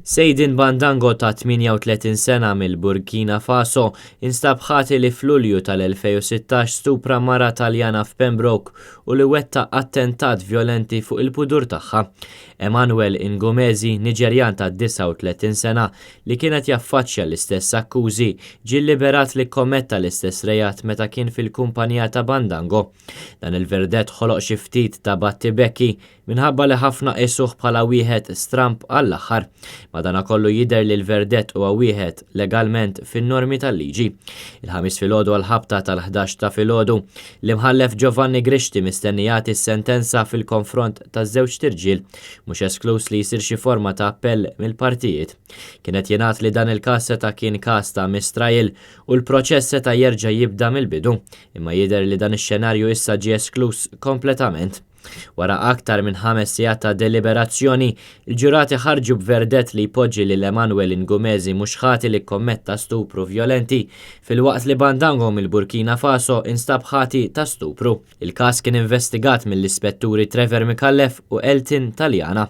Seydin Bandango ta' 38 sena mill-Burkina Faso instab ħati li f'Lulju tal-2016 stupra mara Taljana f'Pembroke u li wettaq attentat vjolenti fuq il-pudur tagħha. Emmanuel Ngumezi, Niġerjan ta' 39 sena li kien qed jaffaċċja l-istess akkużi, ġie lliberat li kkommetta l-istess reat meta kien fil-kumpanija ta' Bandango. Dan il-verdett ħoloq xi ftit ta' battibekki minħabba li ħafna qisuh bħala wieħed stramb għall-aħħar. Madanakollu jidher li l-verdett huwa wieħed legalment fin-normi tal-liġi. Il-Ħamis filgħodu għall-ħabta tal-ħdax ta' filgħodu, l-Imħallef Giovanni Grixti mistenni jagħti s-sentenza fil-konfront taż-żewġt irġiel. Mhux eskluż li jsir xi forma ta' appell mill-partijiet. Kien qed jingħad li dan il-każ seta' kien każ ta' mistrial u l-proċess seta' jerġa' jibda mill-bidu. Imma jidher li dan ix-xenarju issa ġie eskluż kompletament. Wara aktar minn ħames sigħat ta' deliberazzjoni, il-ġurati ħarġu b'verdett li jpoġġi lil Emmanuel Ngumezi mhux ħati li kkommetta stupru vjolenti, filwaqt li Bandango mill-Burkina Faso instab ħati ta' stupru. Il-każ kien investigat mill-Ispetturi Trevor Micallef u Elton Taliana.